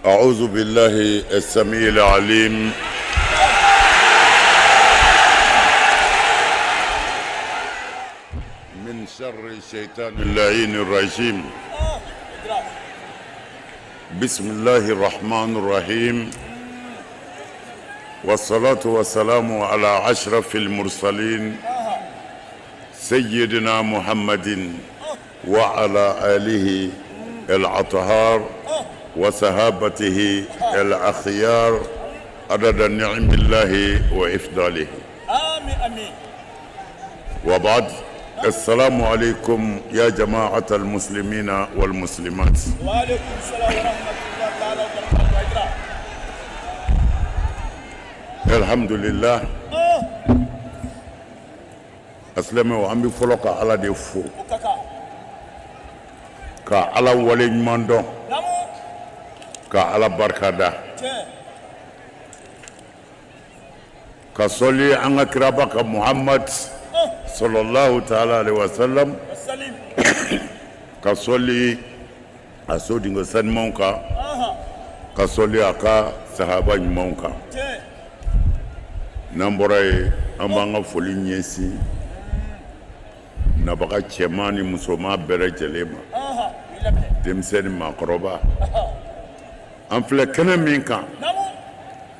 أعوذ بالله السميع العليم من شر الشيطان اللعين الرجيم. بسم الله الرحمن الرحيم، والصلاة والسلام على أشرف المرسلين سيدنا محمد وعلى آله الأطهار وصحابته الأخيار عدد نعم الله وإفضاله. آمين آمين. وبعد، السلام عليكم يا جماعة المسلمين والمسلمات. وعليكم السلام ورحمة الله تعالى وبركاته. الحمد لله. Alisilamɛw, an bɛ fɔlɔ ka Ala de fo, ka Ala wale ɲuman dɔn, ka Ala barikada, ka sɔli an ka kiraba kan Muhamad sallallahu taala alehi wasalam, ka sɔli a sodenkɛ sanumanw kan, ka sɔli a ka sahaba ɲumanw kan. N'an bɔra yen, an b'an ka foli ɲɛsin nabaga cɛman ni musoman bɛɛ lajɛlen ma, denmisɛn ni maakɔrɔba. An filɛ kɛnɛ min kan,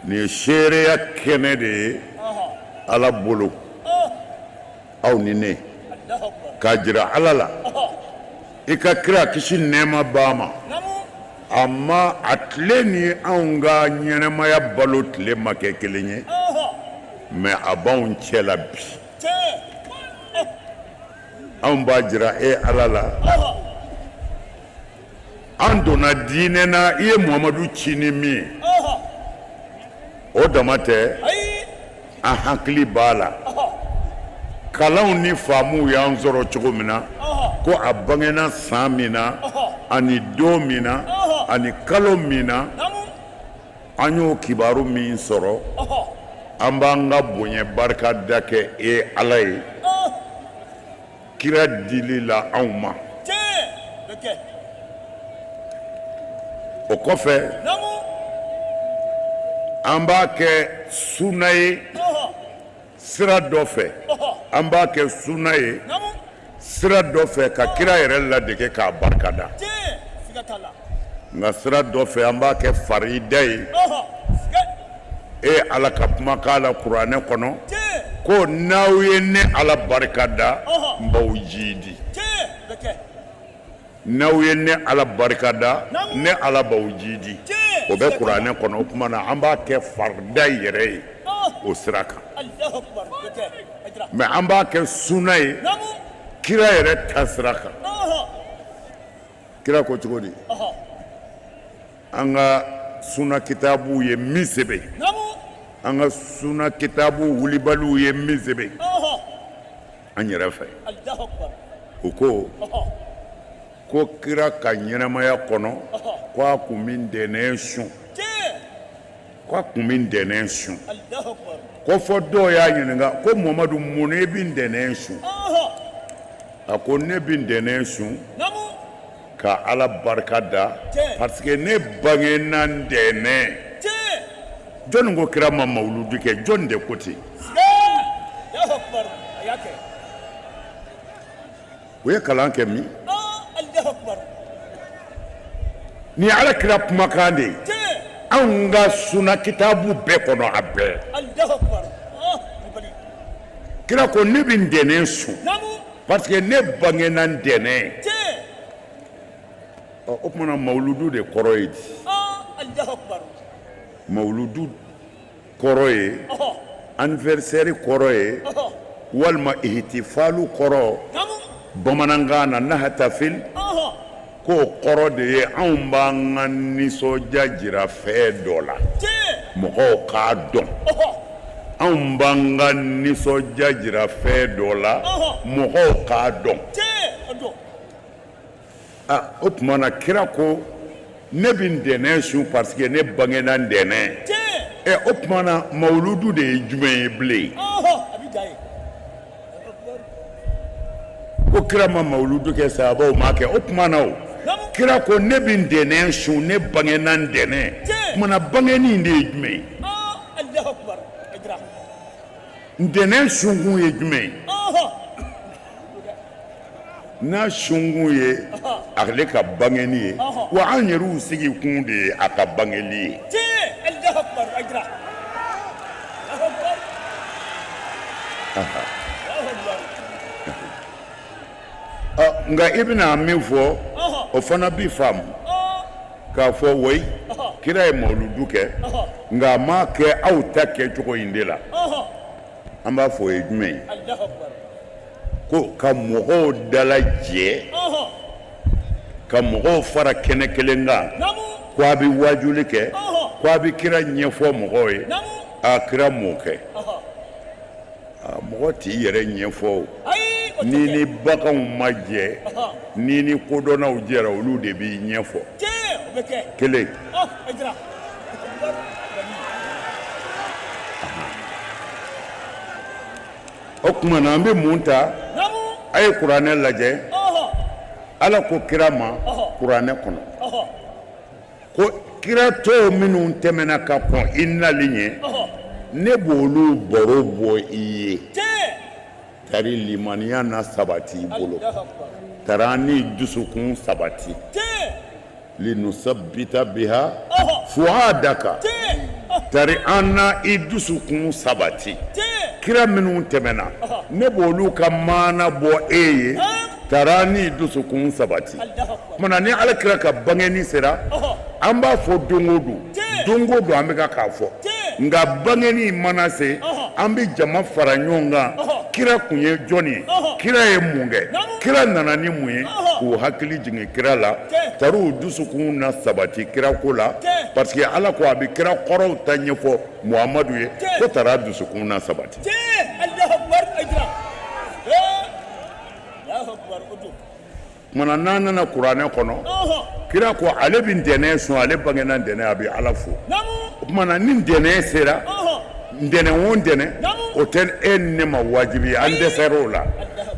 nin ye seereya kɛnɛ de ye Ala bolo, aw ni ne, k'a jira Ala la i ka kira, kisi nɛɛma b'a ma, a ma a tile ni anw ka ɲɛnamaya balo tile ma kɛ kelen ye, mais a b'anw cɛ la bi. Anw b'a jira e Ala la, an donna diinɛ na i ye Muhamadu ci ni min ye, o dama tɛ, an hakili b'a la kalanw ni faamuw y'an sɔrɔ cogo min na, ko a bangena san min na ani don min na ani kalo min na, an y'o kibaru min sɔrɔ, an b'an ka bonya barika da kɛ e Ala ye kira dili la anw ma. O kɔfɛ, an b'a kɛ suna ye sira dɔ fɛ, an b'a kɛ suna ye sira dɔ fɛ ka kira yɛrɛ ladege k'a barikada, nka sira dɔ fɛ, an b'a kɛ farida ye e Ala ka kumakan la kuranɛ kɔnɔ ko n'aw ye ne Ala barika da, n b'aw jiidi. N'aw ye ne Ala barika da, ne Ala b'aw jiidi. O bɛ kuranɛ kɔnɔ. O tuma na, an b'a kɛ farida yɛrɛ ye o sira kan, mais an b'a kɛ suna ye kira yɛrɛ ta sira kan. Kira ko cogo di? An ka suna kitabuw ye min sɛbɛn, an ka suna kitabu wulibaliw ye min sɛbɛn an yɛrɛ fɛ, u ko ko kira ka ɲɛnamaya kɔnɔ, ko a kun bɛ ntɛnɛn sun, ko a kun bɛ ntɛnɛn sun, ko fɔ dɔw y'a ɲininka ko Mamadu, mun e bɛ ntɛnɛn sun? A ko ne bɛ ntɛnɛn sun ka Ala barika da parce que ne bangena ntɛnɛn. Jɔnni ko kira ma mawuludu kɛ? Jɔnni de ko ten? U ye kalan kɛ min? Nin ye Ala kira kumakan de ye anw ka suna kitabu bɛɛ kɔnɔ, a bɛɛ. Kira ko ne bɛ ntɛnɛn sun parce que ne bangena ntɛnɛn. Ɔ, o tuma na, mawuludu de kɔrɔ ye di? Mawuludu kɔrɔ ye, anniversaire kɔrɔ ye, walima ihtifalu kɔrɔ bamanankan na, nahtafil, k'o kɔrɔ de ye anw b'an ka nisɔndiya jira fɛn dɔ la mɔgɔw k'a dɔn. Anw b'an ka nisɔndiya jira fɛn dɔ la mɔgɔw k'a dɔn. Aa, o tuma na, kira ko ne bɛ ntɛnɛn sun parce que ne bangena ntɛnɛn. Ɛ, o tuma na, mawuludu de ye jumɛn ye bilen? Ko kira ma mawuludu kɛ, sahabaw m'a kɛ. O tuma na, o Kira ko ne bɛ ntɛnɛn sun, ne bangena ntɛnɛn. Kumana bangeni in de ye jumɛn ye? Ntɛnɛn sunkun ye jumɛn ye? N'a sunkun ye ale ka bangeni ye, wa an yɛrɛw sigikun de ye a ka bangeli ye. Nka i bɛna min fɔ, o fana bi faamu k'a fɔ wayi, kira ye mawuludu kɛ, nka a m'a kɛ aw ta kɛcogo in de la. An b'a fɔ o ye jumɛn ye? Ko ka mɔgɔw dalajɛ, ka mɔgɔw fara kɛnɛ kelen kan, ko a bɛ waajuli kɛ, ko a bɛ kira ɲɛfɔ mɔgɔw ye. A kira m'o kɛ. Mɔgɔ t'i yɛrɛ ɲɛfɔ o. N'i ni baganw ma jɛ, n'i ni kodɔnnaw jɛra, olu de b'i ɲɛfɔ. Kelen, o tuma na an bɛ mun ta? A ye kuranɛ lajɛ. Ala ko kira ma kuranɛ kɔnɔ ko kira tɔw minnu tɛmɛna ka kɔn i nali ɲɛ, ne b'olu baro bɔ i ye, tari limaniya na sabati i bolo, tari an n'i dusukun sabati, linusabbita biha fuadaka, tari an na i dusukun sabati. Kira minnu tɛmɛna, ne b'olu ka maana bɔ e ye, tari an n'i dusukun sabati. Tuma ni ala kira ka bangeni sera, an b'a fɔ don o don, don o don an bɛ k'a fɔ. Nka bangeni mana se, an bɛ jama fara ɲɔgɔn kan. Kira kun ye jɔn ye? Kira ye mun kɛ? Kira nana ni mun ye? K'u hakili jigin kira la, tari u dusukun na sabati kira ko la, parce que ala ko a bɛ kira kɔrɔw ta ɲɛfɔ Muhamadu ye, ko tari a dusukun na sabati. Tuma n'an nana kuranɛ kɔnɔ, kira ko ale bɛ ntɛnɛn sun, ale bangena ntɛnɛn, a bɛ ala fo. O tuma na ni ntɛnɛn sera, ntɛnɛn o ntɛnɛn, o tɛ e ni ne ma wajibi ye, an dɛsɛra o la.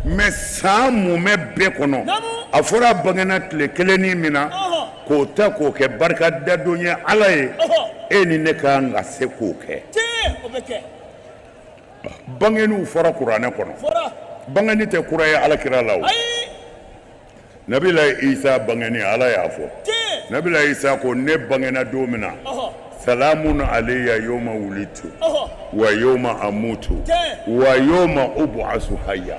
Mais san mumɛ bɛɛ kɔnɔ, a fɔra a bangena tile kelennin min na, k'o ta k'o kɛ barika dadon ye ala ye, e ni ne ka kan ka se k'o kɛ. Bangeniw fɔra kuranɛ kɔnɔ. Bangeni tɛ kura ye ala kira la o. Nabila Isa bangeni, ala y'a fɔ. Nabila Isa ko ne bangena don min na, salamun alayya yawma wulidtu wa yawma amutu wa yawma ub'asu hayya.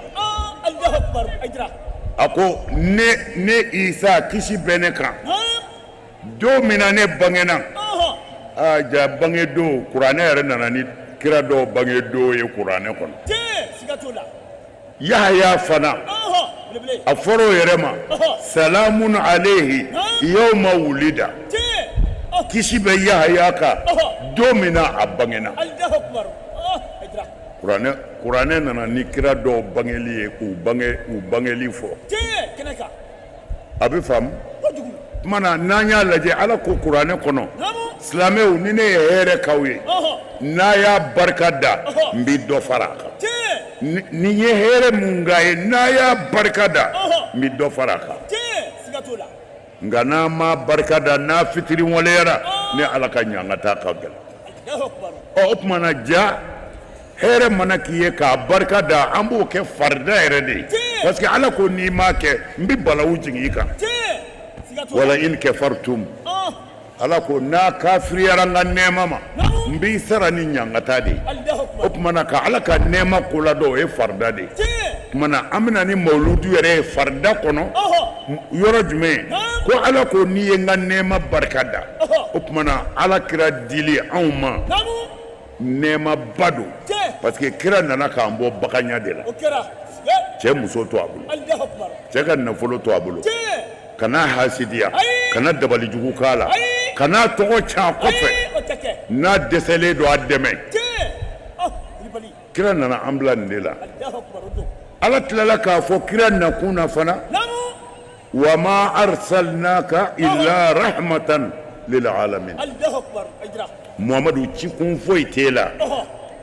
A ko ne Isa, kisi bɛ ne kan don min na ne bangena. Aa ja, bange don, kuranɛ yɛrɛ nana ni kira dɔw bange don ye kuranɛ kɔnɔ. Yahaya fana, a fɔra o yɛrɛ ma salamun alayhi yawma wulida, kisi bɛ Yahaya kan don min na a bangena. Kuranɛ nana ni kira dɔw bangeli ye, k'u bange, u bangeli fɔ. A bɛ faamu. Tuma na n'an y'a lajɛ, ala ko kuranɛ kɔnɔ, silamɛw, ni ne ye hɛrɛ k'aw ye, n'a y'a barika da, n bɛ dɔ fara a kan. Ni n ye hɛrɛ mun k'a ye, n'a y'a barika da, n bɛ dɔ fara a kan. Nka n'a ma barika da, n'a fitiriwaleyara, ne ala ka ɲangata ka gɛlɛn. Ɔ, o tuma na ja, hɛrɛ mana k'i ye k'a barika da, an b'o kɛ farida yɛrɛ de ye, parce que ala ko n'i m'a kɛ, n bɛ balawu jigin i kan. Wala in kafartum, ala ko n'a kafiriyara n ka nɛɛma ma, n b'i sara ni ɲangata de ye. O tuma na ka ala ka nɛɛma ko ladɔn, o ye farida de ye. Tuma na an bɛna ni mawuludu yɛrɛ ye farida kɔnɔ yɔrɔ jumɛn? Ko ala ko n'i ye n ka nɛɛma barika da. O tuma na ala kira dili anw ma, nɛɛmaba don, parce que kira nana k'an bɔ baganya de la. Cɛ muso to a bolo, cɛ ka nafolo to a bolo, kana hasidiya, kana dabalijugu k'a la, kana tɔgɔ ca kɔfɛ. N'a dɛsɛlen don, a dɛmɛ. Kira nana an bila nin de la. Ala tilala k'a fɔ kira nakun na fana, wa ma arsalnaka illa rahmatan lil alamin. Muhamadu, cikun foyi t'e la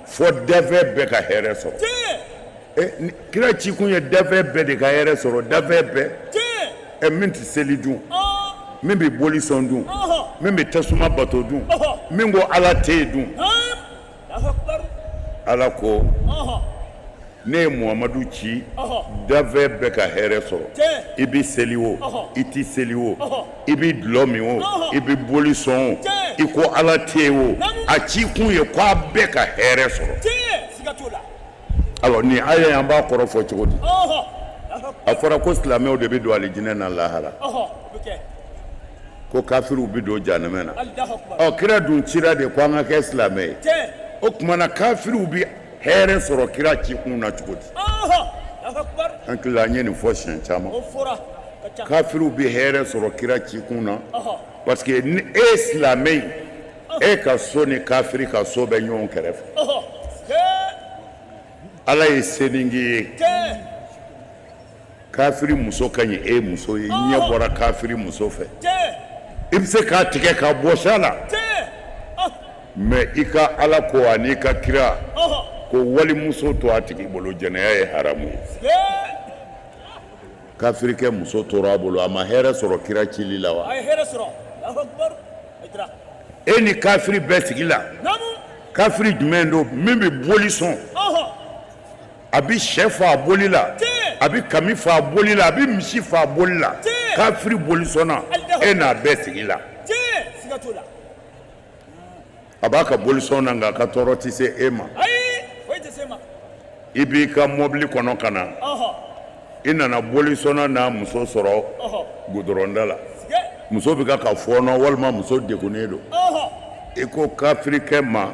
fɔ dafɛn bɛɛ ka hɛrɛ sɔrɔ. Kira cikun ye dafɛn bɛɛ de ka hɛrɛ sɔrɔ, dafɛn bɛɛ. Min tɛ seli dun? Min bɛ boli sɔn dun, min bɛ tasuma bato dun, min ko Ala tɛ yen dun? Ala ko ne ye Muhamadu ci dafɛn bɛɛ ka hɛrɛ sɔrɔ. I bɛ seli o, i tɛ seli o, i bɛ dulɔ min o, i bɛ boli sɔn o, i ko Ala tɛ yen o, a ci kun ye ko a bɛɛ ka hɛrɛ sɔrɔ. Alors nin aya in, an b'a kɔrɔ fɔ cogo di? A fɔra ko silamɛw de bɛ don alijinɛ na lahara, ko kafiriw bɛ don janɛmɛ na. Ɔ, kira dun cira de ko an ka kɛ silamɛ ye. O tuma na, kafiriw bɛ hɛrɛ sɔrɔ kira cikun na cogo di? An hakili, an ye nin fɔ siɲɛ caman. Kafiriw bɛ hɛrɛ sɔrɔ kira cikun na parce que ni e ye silamɛ ye, e ka so ni kafiri ka so bɛ ɲɔgɔn kɛrɛfɛ. Ala ye se nin k'i ye, kafiri muso ka ɲi e muso ye, ɲɛ bɔra kafiri muso fɛ, i bɛ se k'a tigɛ k'a bɔsi a la, mais i ka Ala ko ani i ka kira ko walimuso to a tigi bolo, jɛnɛya ye haramu ye. Kafirikɛ muso tora a bolo, a ma hɛrɛ sɔrɔ kira cili la wa? E ni kafiri bɛɛ sigi la. Kafiri jumɛn don min bɛ boli sɔn, a bɛ sɛ faa boli la, a bɛ kami faa boli la, a bɛ misi faa boli la? Kafiri bolisɔnna, e n'a bɛɛ sigi la, a b'a ka bolisɔn na, nka a ka tɔɔrɔ tɛ se e ma. I b'i ka mɔbili kɔnɔ ka na, i nana bolisɔnna n'a muso sɔrɔ gudɔrɔnda la, muso bɛ ka fɔɔnɔ walima muso degunnen don. I ko kafirikɛ ma: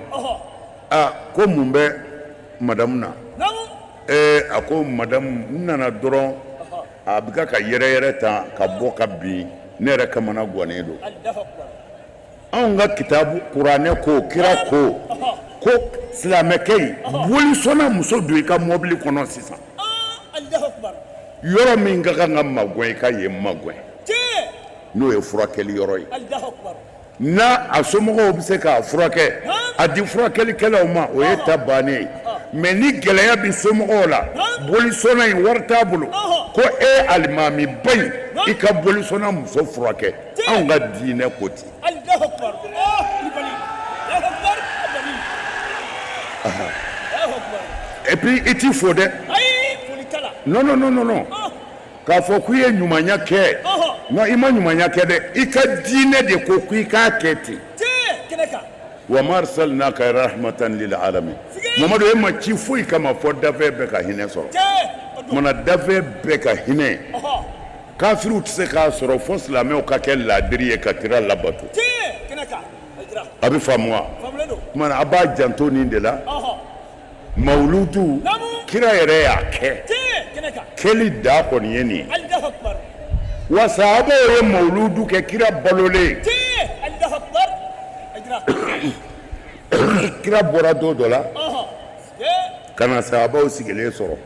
"Aa, ko mun bɛ madamu na?" Ee, a ko: "Madamu, n nana dɔrɔn, a bɛ ka yɛrɛyɛrɛ tan ka bɔ ka bin, ne yɛrɛ kamana gannen don." Anw ka kitabu kuranɛ ko, kira ko ko silamɛkɛ in, bolisɔnna muso don i ka mɔbili kɔnɔ sisan, yɔrɔ min ka kan ka magɛn, i ka yen magɛn, n'o ye furakɛli yɔrɔ ye. N'a a somɔgɔw bɛ se k'a furakɛ, a di furakɛlikɛlaw ma, o ye ta bannen ye. Mais ni gɛlɛya bɛ somɔgɔw la, bolisɔnna in wari t'a bolo, ko e alimamiba in, i ka bolisɔnna muso furakɛ. Anw ka diinɛ ko ten. Et puis i t'i fo dɛ. Non, non, non, non, non. K'a fɔ k'i ye ɲumanya kɛ, non, i ma ɲumanya kɛ dɛ. I ka diinɛ de ko k'i k'a kɛ ten. Wa ma arsalnaka rahmatan lil alamin. Mamadu, e ma ci foyi kama fɔ dafɛn bɛɛ ka hinɛ sɔrɔ. Kumana, dafɛn bɛɛ ka hinɛ, kafiriw tɛ se k'a sɔrɔ fo silamɛw ka kɛ laadiri ye ka kira labato. A bɛ faamu wa? Kumana, a b'a janto nin de la. Mawuludu, kira yɛrɛ y'a kɛ, kɛli da kɔni ye nin ye. Wa sahabaw ye mawuludu kɛ kira balolen. Kira bɔra don dɔ la ka na sahabaw sigilen sɔrɔ,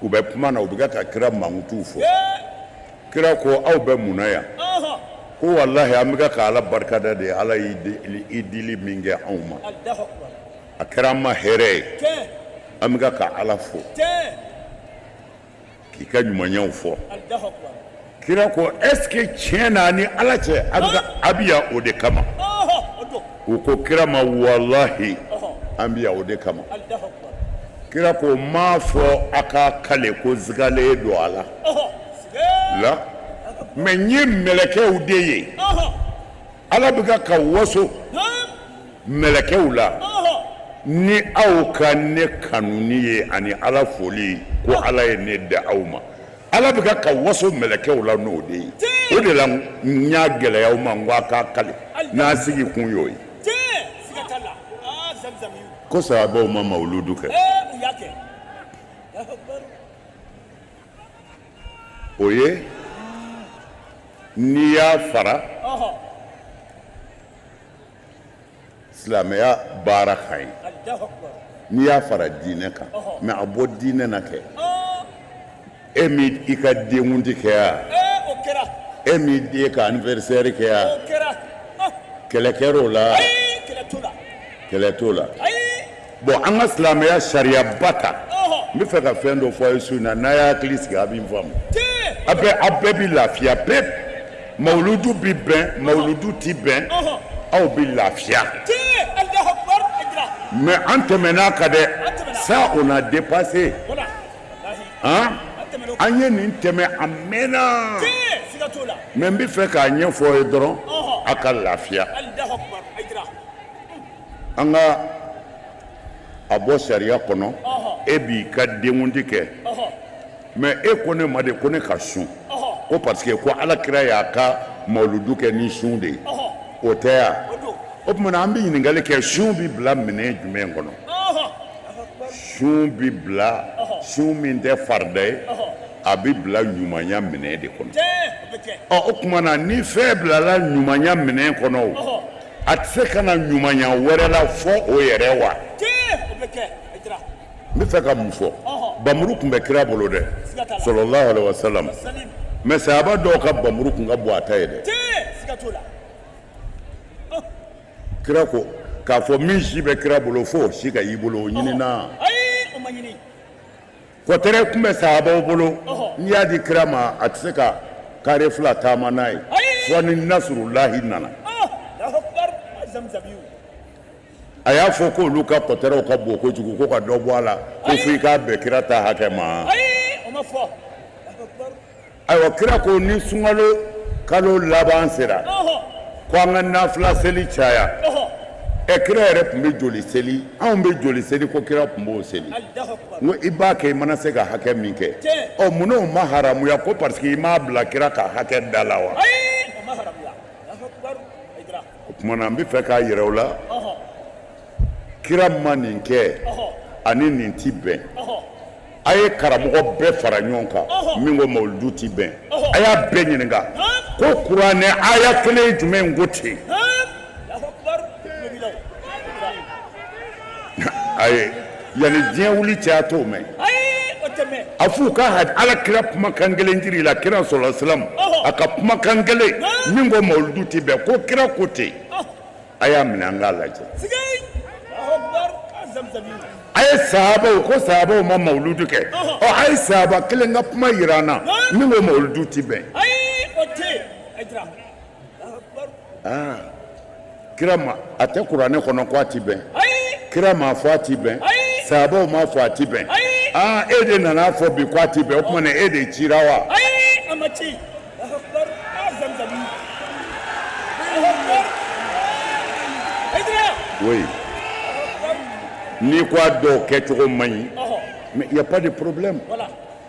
u bɛ kuma na, u bɛ ka kira mankutuw fɔ. Kira ko: "Aw bɛ mun na yan?" Ko: "Walahi, an bɛ ka Ala barikada de ye. Ala y'i dili min kɛ anw ma, a kɛra an ma hɛrɛ ye. An bɛ ka Ala fo k'i ka ɲumanyaw fɔ." Kira ko: "Est-ce que tiɲɛ na ni Ala cɛ, a bɛ yan o de kama?" U ko kira ma: "Walahi, an bɛ yan o de kama." Kira ko: "M'a fɔ a ka kale ko sigalen don a la la, mais n ye mɛlɛkɛw de ye. Ala bɛ ka waso mɛlɛkɛw la ni aw ka ne kanuni ye ani Ala foli ko Ala ye ne da aw ma. Ala bɛ ka waso mɛlɛkɛw la n'o de ye. O de la n y'a gɛlɛya aw ma, n ko a k'a kale n'a sigi kun y'o ye." Ko sahabaw ma mawuludu kɛ? O ye n'i y'a fara silamɛya baara kan ye, n'i y'a fara diinɛ kan, mais a bɔ diinɛ na kɛ. E min i ka denkundi kɛ yan, e min den ka anniversaire kɛ yan, kɛlɛ kɛra o la? Kɛlɛ t'o la. Bon, an ka silamɛya sariyaba ta. N bɛ fɛ ka fɛn dɔ fɔ a ye su in na. N'a y'a hakili sigi, a bɛ n faamu, a bɛɛ bɛ lafiya bɛɛ. Mawuludu bi bɛn, mawuludu ti bɛn, aw bi lafiya. Mais an tɛmɛn'a kan dɛ, ça on a dépassé. Han, an ye nin tɛmɛ a mɛnna. Mais n bɛ fɛ k'a ɲɛfɔ aw ye dɔrɔn, a ka lafiya. An ka a bɔ sariya kɔnɔ, e b'i ka denkundi kɛ. Mais e ko ne ma de ko ne ka sun, ko parce que ko ala kira y'a ka mawuludu kɛ ni sun de ye, o tɛ ya? O tuma na an bɛ ɲininkali kɛ, sun bɛ bila minɛn jumɛn kɔnɔ? Sun bɛ bila, sun min tɛ farida ye, a bɛ bila ɲumanya minɛn de kɔnɔ. Ɔ, o tuma na ni fɛn bilala ɲumanya minɛn kɔnɔ, o a tɛ se ka na ɲumanya wɛrɛ la fɔ o yɛrɛ wa? N bɛ fɛ ka mun fɔ? Bamuru tun bɛ kira bolo dɛ, sallallahu alaihi wasallam, mais sahaba dɔw ka bamuru tun ka bon a ta ye dɛ. Kira ko k'a fɔ min si bɛ kira bolo fo si ka y'i bolo, o ɲinina. Kɔtɛrɛ tun bɛ sahabaw bolo, n'i y'a di kira ma, a tɛ se ka kare fila taama n'a ye fo ni nasurulahi nana. A y'a fɔ ko olu ka kɔtɛrɛw ka bon kojugu, ko ka dɔ bɔ a la, ko fo i k'a bɛn kira ta hakɛ ma. Ayiwa, kira ko ni sunkalo kalo laban sera, ko an ka nafila seli caya. Ɛ, kira yɛrɛ tun bɛ joli seli? Anw bɛ joli seli ko kira tun b'o seli? N ko i b'a kɛ i mana se ka hakɛ min kɛ. Ɔ, mun n'o ma haramuya ko parce que i m'a bila kira ka hakɛ da la wa? O tuma na n bɛ fɛ k'a yira u la, kira ma nin kɛ ani nin ti bɛn. A ye karamɔgɔ bɛɛ fara ɲɔgɔn kan min ko mawuludu ti bɛn, a y'a bɛɛ ɲininka ko kuranɛ aya kelen jumɛn ko ten? Ayi, yanni diɲɛ wuli cɛ, a t'o mɛn. A f'u ka ala kira kumakan kelen jira i la, kira sallallahu alaihi wasallam a ka kumakan kelen min ko mawuludu ti bɛn, ko kira ko ten. A y'a minɛ, an k'a lajɛ. A ye sahabaw ko sahabaw ma mawuludu kɛ. Ɔ, a ye sahaba kelen ka kuma yira an na min ko mawuludu ti bɛn. Aa, kira ma, a tɛ kuranɛ kɔnɔ ko a ti bɛn. Kira m'a fɔ a ti bɛn, sahabaw m'a fɔ a ti bɛn. Aa, e de nana fɔ bi ko a ti bɛn. O tuma na e de cira wa? Oui, n'i ko a dɔw kɛcogo man ɲi, mais y a pas de problème,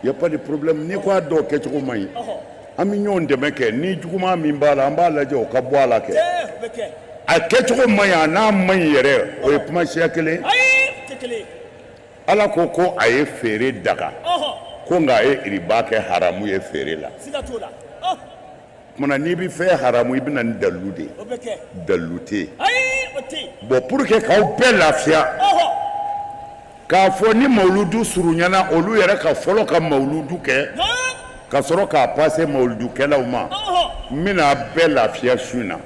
y a pas de problème. N'i ko a dɔw kɛcogo man ɲi, an bɛ ɲɔgɔn dɛmɛ kɛ. Ni juguman min b'a la, an b'a lajɛ o ka bɔ a la kɛ. A kɛcogo man ɲi, a n'a man ɲi yɛrɛ, o ye kuma siya kelen. Ala ko ko a ye feere daga, ko nka a ye iriba kɛ haramu ye feere la. Tuma n'i bɛ fɛn haramu, i bɛ na ni dalilu de ye. Dalilu tɛ yen. Bon, pour que k'aw bɛɛ lafiya k'a fɔ ni mawuludu surunyana, olu yɛrɛ ka fɔlɔ ka mawuludu kɛ ka sɔrɔ k'a pase mawuludukɛlaw ma, n bɛna bɛɛ lafiya su in na.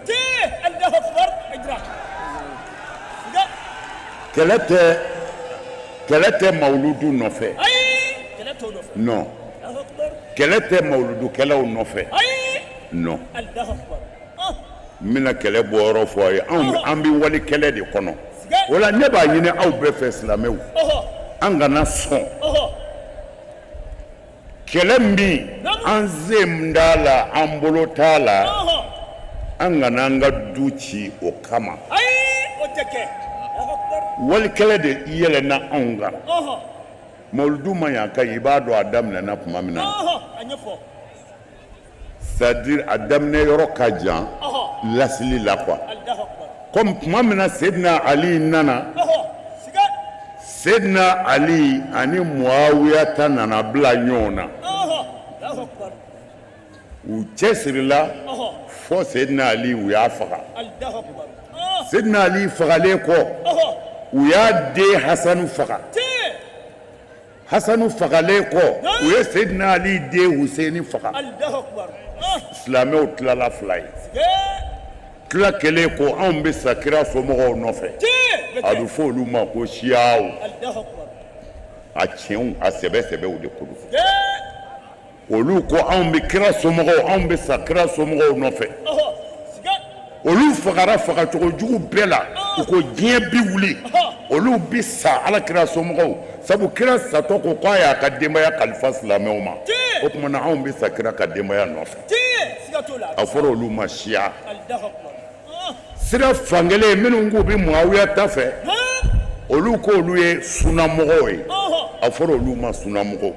Kɛlɛ tɛ, kɛlɛ tɛ mawuludu nɔfɛ. Non, kɛlɛ tɛ mawuludukɛlaw nɔfɛ. Non, n bɛna kɛlɛ bɔyɔrɔ fɔ a ye. Anw, an bɛ wali kɛlɛ de kɔnɔ. O la ne b'a ɲini aw bɛɛ fɛ, silamɛw, an kana sɔn kɛlɛ min an sen t'a la, an bolo t'a la, an kana an ka du ci o kama. Wali kɛlɛ de yɛlɛnna anw kan. Mawuludu ma ɲi, a ka ɲi, i b'a dɔn a daminɛna tuma min na, c'est à dire a daminɛ yɔrɔ ka jan lasili la quoi. Comme tuma min na Seydina Ali nana, Seydina Ali ani Muawiya ta nana bila ɲɔgɔn na, u cɛsirila fɔ Seydina Ali, u y'a faga. Seydina Ali fagalen kɔ, u y'a den Hasanu faga. Hasanu fagalen kɔ, u ye Seydina Ali den Huseni faga. Silamɛw tilala fila ye. Tila kɛlen ko anw bɛ sa kira somɔgɔw nɔfɛ, a bɛ fɔ olu ma ko siyaw. A tiɲɛw, a sɛbɛ sɛbɛw de ko don. Olu ko anw bɛ kira somɔgɔw, anw bɛ sa kira somɔgɔw nɔfɛ. Olu fagara fagacogo jugu bɛɛ la. U ko diɲɛ bi wuli, olu bi sa ala kira somɔgɔw, sabu kira satɔ ko k'a y'a ka denbaya kalifa silamɛw ma. O tuma na anw bɛ sa kira ka denbaya nɔfɛ. A fɔra olu ma siya. Sira fankelen, minnu k'u bɛ Muawiya ta fɛ, olu ko olu ye sunamɔgɔw ye. A fɔra olu ma sunamɔgɔw.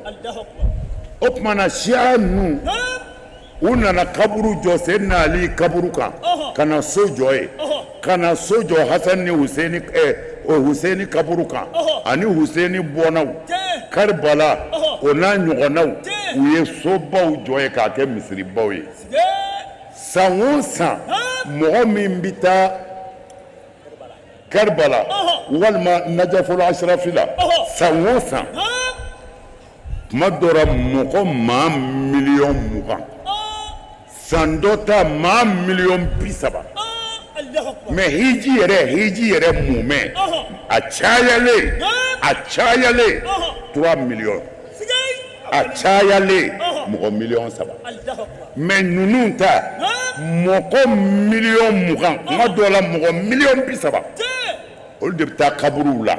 O tuma na siya ninnu, u nana kaburu jɔ Seydina Ali kaburu kan, ka na so jɔ yen, ka na so jɔ Hasan ni Huseni, Huseni kaburu kan ani Huseni bɔnnaw Karibala, o n'a ɲɔgɔnnaw. U ye sobaw jɔ yen k'a kɛ misiribaw ye. San o san, mɔgɔ min bɛ taa Karibala walima Najafolo Asirafi la, san o san, tuma dɔ la mɔgɔ maa 20 miliyɔn, san dɔ ta maa 30 miliyɔn. Mais hiji yɛrɛ, hiji yɛrɛ mumɛ, a cayalen, a cayalen 3 millions, a cayalen mɔgɔ 3 miliyɔn. Mais ninnu ta, mɔgɔ 20 miliyɔn, tuma dɔw la mɔgɔ 30 miliyɔn, olu de bɛ taa kaburuw la.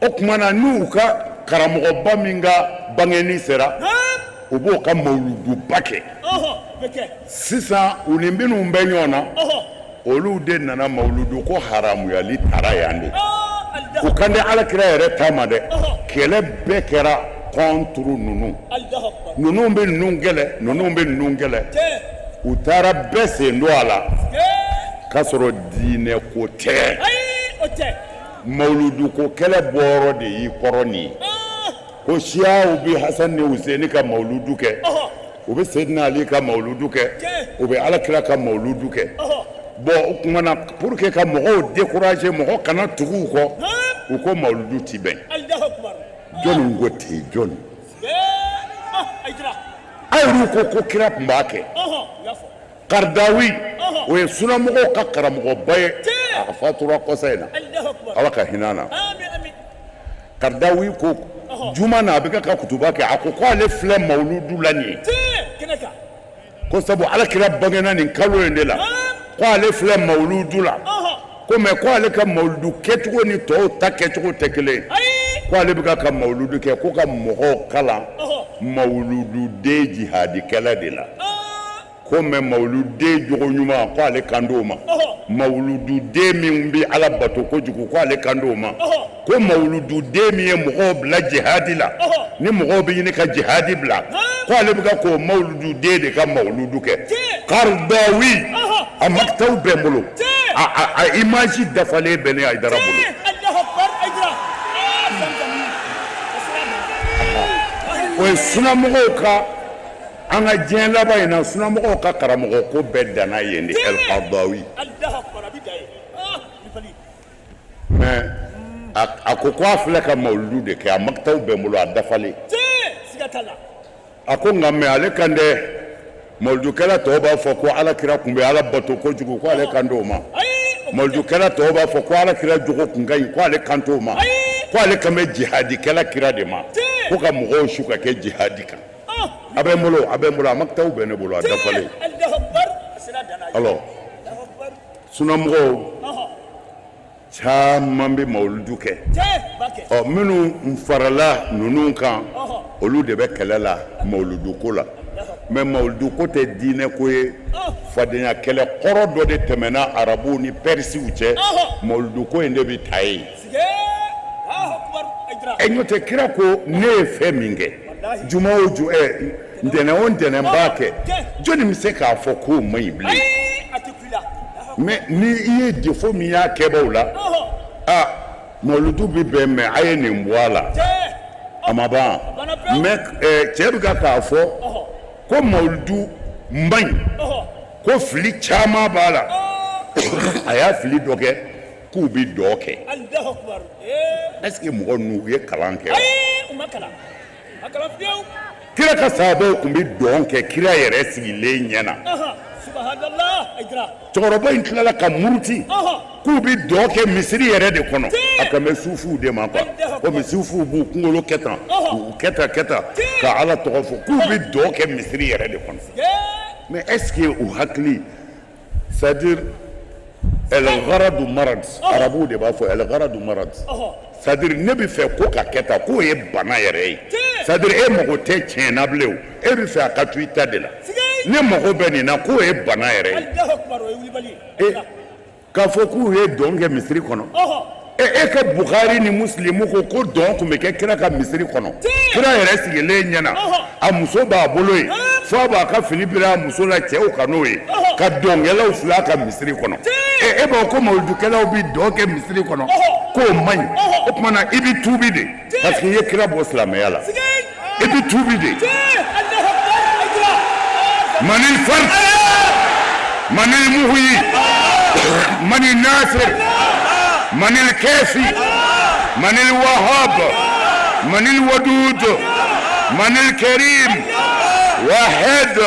O tuma na n'u ka karamɔgɔba min ka bangeni sera, u b'o ka mawuluduba kɛ. Sisan u ni minnu bɛ ɲɔgɔn na, olu de nana mawuludu ko haramuyali tara yan de. U kan tɛ ala kira yɛrɛ ta ma dɛ. Kɛlɛ bɛɛ kɛra contre ninnu. Ninnu bɛ ninnu kɛlɛ, ninnu bɛ ninnu kɛlɛ. U taara bɛɛ sen don a la k'a sɔrɔ diinɛ ko tɛ. Mawuludu ko kɛlɛ bɔyɔrɔ de y'i kɔrɔ nin ye, ko siyaw bɛ Hasan ni Huseni ka mawuludu kɛ, u bɛ Seydina Ali ka mawuludu kɛ, u bɛ alakira ka mawuludu kɛ. Bon, o tuma na, pour que ka mɔgɔw décourager, mɔgɔ kana tugu u kɔ, u ko mawuludu ti bɛn. Jɔnni ko ten? Jɔnni? A yɛrɛw ko ko kira tun b'a kɛ. Karidawi, o ye sunamɔgɔw ka karamɔgɔba ye, a fatura kɔsa in na, Ala ka hinɛ na. Karidawi ko juma na, a bɛ ka kutuba kɛ, a ko ko ale filɛ mawuludu la nin ye, ko sabu ala kira bangena nin kalo in de la, ko ale filɛ mawuludu la, ko mais ko ale ka mawuludu kɛcogo ni tɔw ta kɛcogo tɛ kelen ye, ko ale bɛ ka mawuludu kɛ ko ka mɔgɔw kalan mawulududen jihadikɛla de la, ko mais mawuluden jogo ɲuman, ko ale kan t'o ma, mawulududen min bɛ Ala bato kojugu, ko ale kan t'o ma, ko mawulududen min ye mɔgɔw bila jihadi la, ni mɔgɔw bɛ ɲini ka jihadi bila, ko ale bɛ ka k'o mawulududen de ka mawuludu kɛ. Karidawi, a makitaw bɛ n bolo, a image dafalen bɛ ne Hayidara bolo. O ye sunamɔgɔw ka, an ka diɲɛ laban in na, sunamɔgɔw ka karamɔgɔ ko bɛɛ danna yen de, El Karidawi. Mais a ko a filɛ ka mawuludu de kɛ, a makitaw bɛ n bolo, a dafalen. A ko nka mais ale kan tɛ mawuludukɛla tɔw b'a fɔ ko ala kira tun bɛ Ala bato kojugu, ko ale kan t'o ma. Mawuludukɛla tɔw b'a fɔ ko ala kira jogo kun ka ɲi, ko ale kan t'o ma, ko ale kan bɛ jihadikɛla kira de ma, ko ka mɔgɔw su ka kɛ jihadi kan. A bɛ n bolo, a bɛ n bolo, a makitaw bɛ ne bolo, a dafalen. Alors sunamɔgɔw caman bɛ mawuludu kɛ. Ɔ, minnu farala ninnu kan, olu de bɛ kɛlɛ la mawuludu ko la. Mais mawuludu ko tɛ diinɛ ko ye. Fadenya kɛlɛ kɔrɔ dɔ de tɛmɛna arabuw ni pɛrisiw cɛ, mawuludu ko in de bɛ ta yen. Ɛ, n'o tɛ, kira ko ne ye fɛn min kɛ juma o ju, ɛ, ntɛnɛn o ntɛnɛn b'a kɛ, jɔnni bɛ se k'a fɔ k'o man ɲi bilen? Mais ni i ye défaut min y'a kɛbaw la, a mawuludu bɛ bɛn, mais a ye nin bɔ a la, a ma ban. Mais cɛ bɛ ka k'a fɔ ko mawuludu man ɲi, ko fili caman b'a la, a y'a fili dɔ kɛ k'u bɛ dɔ kɛ. Est ce que mɔgɔ ninnu, u ye kalan kɛ wa? Kira ka sahabaw tun bɛ dɔn kɛ kira yɛrɛ sigilen ɲɛ na. Cɛkɔrɔba in tilala ka muruti k'u bɛ dɔn kɛ misiri yɛrɛ de kɔnɔ. A kan bɛ sufuw de ma quoi, komi sufuw b'u kunkolo kɛ tan, k'u kɛ tan kɛ tan ka Ala tɔgɔ fɔ, k'u bɛ dɔn kɛ misiri yɛrɛ de kɔnɔ. Mais est ce que u hakili, c'est à dire el gharadu marad, arabuw de b'a fɔ el gharadu marad, c'est à dire ne bɛ fɛ ko ka kɛ tan, k'o ye bana yɛrɛ ye. C'est à dire e mago tɛ tiɲɛ na bilen, o e bɛ fɛ a ka to i ta de la. Ne mago bɛ nin na, k'o ye bana yɛrɛ ye. E k'a fɔ k'u ye dɔn kɛ misiri kɔnɔ, e ka Bukhari ni Muslimu ko ko dɔn tun bɛ kɛ kira ka misiri kɔnɔ, kira yɛrɛ sigilen ɲɛna, a muso b'a bolo yen, fo a b'a ka fini biri a muso la cɛw ka n'o ye, ka dɔnkɛlaw filɛ a ka misiri kɔnɔ. E b'a fɔ ko mawuludukɛlaw bɛ dɔn kɛ misiri kɔnɔ, k'o man ɲi. O tuma na i bɛ tuubi de, parce que i ye kira bɔ silamɛya la, i bɛ tuubi de. Manil fard, manil muhyi, manil nasir, manil kafi, manil wahab, manil wadud, manil karim, wahid.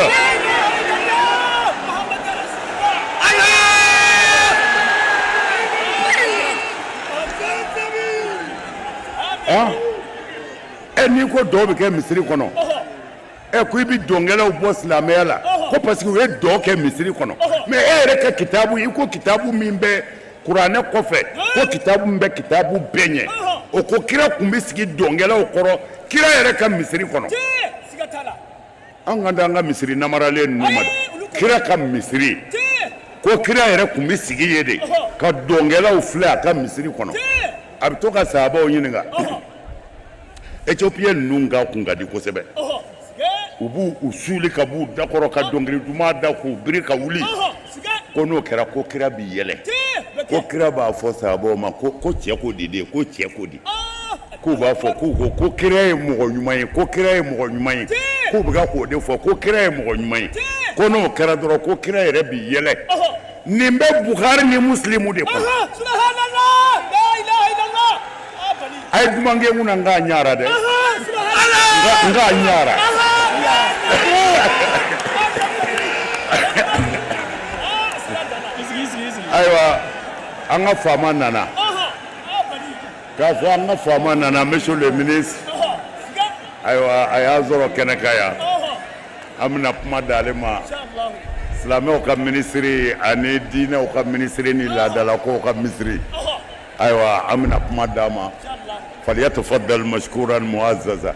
E n'i ko dɔn bɛ kɛ misiri kɔnɔ, ɛ ko i bɛ dɔnkɛlaw bɔ silamɛya la ko parce que u ye dɔn kɛ misiri kɔnɔ. Mais e yɛrɛ ka kitabu, i ko kitabu min bɛ kuranɛ kɔfɛ, ko kitabu min bɛ kitabu bɛɛ ɲɛ, o ko kira tun bɛ sigi dɔnkɛlaw kɔrɔ kira yɛrɛ ka misiri kɔnɔ. An ka an ka misiri namaralen ninnu ma dɛ, kira ka misiri, ko kira yɛrɛ tun bɛ sigi yen de ka dɔnkɛlaw filɛ a ka misiri kɔnɔ. A bɛ to ka sahabaw ɲininka. Éthiopien ninnu ka kun ka di kosɛbɛ, u b'u u suuli ka b'u dakɔrɔ ka dɔnkili duman da k'u biri ka wuli. Ko n'o kɛra, ko kira b'i yɛlɛ, ko kira b'a fɔ sahabaw ma ko cɛ ko di de, ko cɛ ko di, k'u b'a fɔ k'u ko ko kira ye mɔgɔ ɲuman ye, ko kira ye mɔgɔ ɲuman ye, k'u bɛ ka k'o de fɔ, ko kira ye mɔgɔ ɲuman ye. Ko n'o kɛra dɔrɔn, ko kira yɛrɛ b'i yɛlɛ. Nin bɛ Bukhari ni Muslimu de kɔnɔ. A ye duman kɛ mun na, n k'a ɲara dɛ, n k'a ɲara. Ayiwa, an ka faama nana k'a fɔ, an ka faama nana, monsieur le ministre. Ayiwa, a y'a sɔrɔ kɛnɛ kan yan, an bɛna kuma d'ale ma, silamɛw ka minisiri ani diinɛw ka minisiri ni laadalakow ka minisiri. Ayiwa, an bɛna kuma d'a ma. Falyatafaddal mashkuran muazzaza.